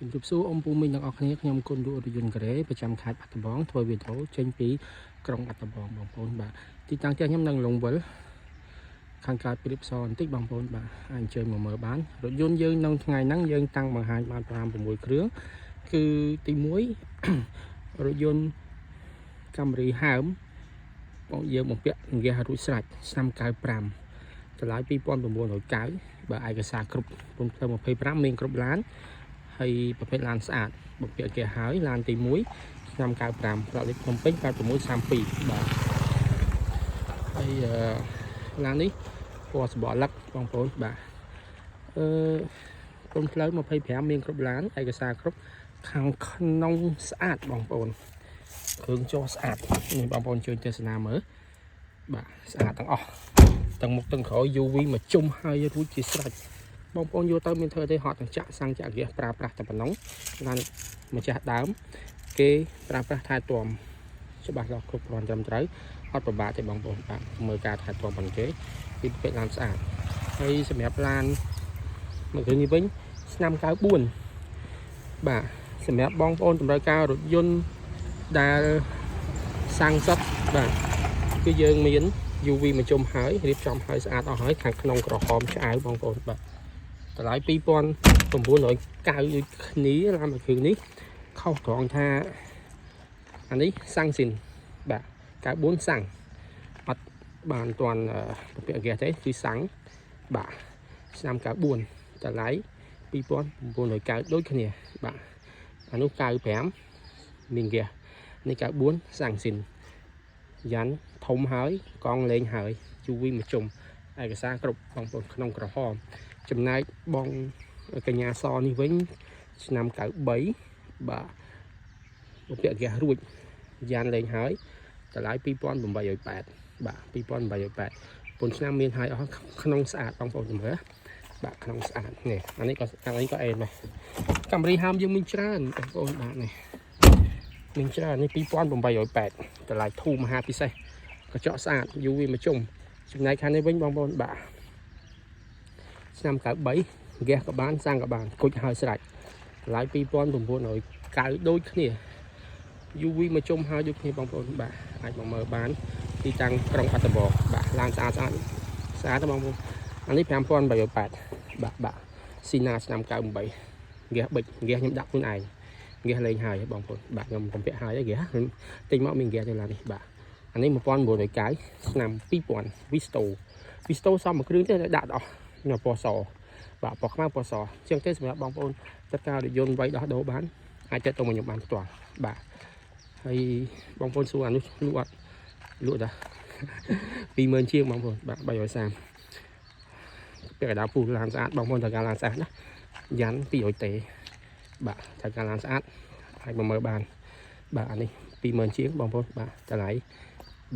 ជំរាបសួរអ៊ំពូមីងទាំងអស់គ្នាខ្ញុំគុណលក់រថយន្តការ៉េប្រចាំខេត្តបាត់ដំបងធ្វើវីដេអូចេញពីក្រុងបាត់ដំបងបងប្អូនបាទទីតាំងផ្ទះខ្ញុំនៅលងវិលខាងកើតព្រាបសបន្តិចបងប្អូនបាទអាចអញ្ជើញមកមើលបានរថយន្តយើងនៅថ្ងៃហ្នឹងយើងតាំងបង្ហាញបាន5 6គ្រឿងគឺទី1 រថយន្ត Camry ហើមបងយើងបំពាក់ហ្គាសរួចស្រេចឆ្នាំ95តម្លៃ2990បើឯកសារគ្រប់ពុនផ្លូវ25មានគ្រប់ឡាន ហើយប្រភេទឡានស្អាតបំពាក់គេហើយឡានទី1ឆ្នាំ95ផ្លាកលេខភ្នំពេញ8632បាទហើយអឺឡាននេះពណ៌សបកលឹកបងប្អូនបាទអឺគុំផ្លូវ25មានគ្រប់ឡានឯកសារគ្រប់ខាងក្នុងស្អាតបងប្អូនគ្រឿងចោះស្អាតនេះបងប្អូនជួយទស្សនាមើលបាទស្អាតទាំងអស់ទាំងមុខទាំងក្រោយ UV មកជុំហើយរួចជាស្រេច បងប្អូនយកទៅមានធ្វើទេហត់ទាំងចាក់សាំងចាក់ហ្គាសប្រើប្រាស់តែប៉ុណ្ណឹងឡានម្ចាស់ដើមគេប្រើប្រាស់ថែទាំច្បាស់លាស់គ្រប់គ្រាន់ត្រឹមត្រូវអត់ពិបាកទេបងប្អូនបាទមើលការថែទាំប៉ុណ្ណេះគេពីប្រភេទឡានស្អាតហើយសម្រាប់ឡានមួយគ្រឿងនេះវិញឆ្នាំ94បាទសម្រាប់បងប្អូនតម្រូវការរថយន្តដែលសាំងសុទ្ធបាទគឺយើងមាន UV មកជុំហើយរៀបចំហើយស្អាតអស់ហើយខាងក្នុងក្រហមឆ្អៅបងប្អូនបាទ តម្លៃ2990ដូចគ្នាឡានមួយគ្រឿងនេះខុសត្រង់ថាអានេះសាំងស៊ីនបាទ94សាំងអត់បានទាន់ពពាក់ហ្គាសទេគឺសាំងបាទឆ្នាំ94តម្លៃ2990ដូចគ្នាបាទអានោះ95មានហ្គាសនេះ94សាំងស៊ីនយ៉ាន់ធំហើយកង់លេងហើយជូវីមួយជុំឯកសារគ្រប់បងប្អូនក្នុងក្រហម ចំណែកបងកញ្ញាសនេះវិញឆ្នាំ93បាទបំពាក់ហ្គាសរួចយ៉ានលេងហើយតម្លៃ2880បាទ2880ពុនឆ្នាំមានហើយអស់ក្នុងស្អាតបងប្អូនជំរឿបាទក្នុងស្អាតនេះអានេះក៏អានេះក៏អេនដែរ Camry ហើមយើងមានច្រើនបងប្អូនបាទនេះមានច្រើននេះ2880តម្លៃធូរមហាពិសេសកញ្ចក់ស្អាត UV មកជុំចំណែកខាងនេះវិញបងប្អូនបាទឆ្នាំ93ហ្គាសក៏បានសាំងក៏បានគុជហើយស្រេចតម្លៃ2990ដូចគ្នា UV មកជុំហើយដូចគ្នាបងប្អូនបាទអាចមកមើលបានទីតាំងក្រុងបាត់ដំបងបាទឡានស្អាតស្អាតស្អាតទេបងប្អូនអានេះ5880បាទបាទស៊ីណាឆ្នាំ98ហ្គាសបិចហ្គាសខ្ញុំដាក់ខ្លួនឯងហ្គាសលេងហើយបងប្អូនបាទខ្ញុំកំពាក់ហើយហ្គាសទិញមកមានហ្គាសទេឡាននេះបាទអានេះ1990ឆ្នាំ2000 Visto Visto សមមួយគ្រឿងទេដាក់អស់ខ្ញុំពណ៌សបាទពណ៌ខ្មៅពណ៌សជាងទេសម្រាប់បងប្អូនទឹកការរថយន្តវៃដោះដូរបានអាចទាក់ទងមកខ្ញុំបានផ្ទាល់បាទហើយបងប្អូនសួរអានោះលក់អត់លក់តា20000ជាងបងប្អូនបាទ330ពាក់កណ្ដាលពូឡានស្អាតបងប្អូនត្រូវការឡានស្អាតណាយ៉ាន់200ទេបាទត្រូវការឡានស្អាតអាចមកមើលបានបាទអានេះ20000ជាងបងប្អូនបាទតម្លៃ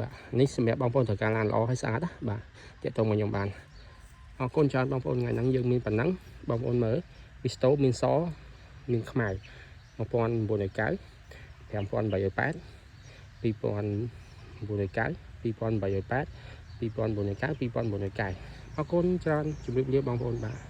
បាទនេះសម្រាប់បងប្អូនត្រូវការឡានល្អហើយស្អាតណាបាទទាក់ទងមកខ្ញុំបានអរគុណច្រើនបងប្អូនថ្ងៃហ្នឹងយើងមានប៉ុណ្ណឹងបងប្អូនមើល Visto មានសមានខ្មៅ1990 5880 2990 2880 2990 2990អរគុណច្រើនជម្រាបលាបងប្អូនបាទ។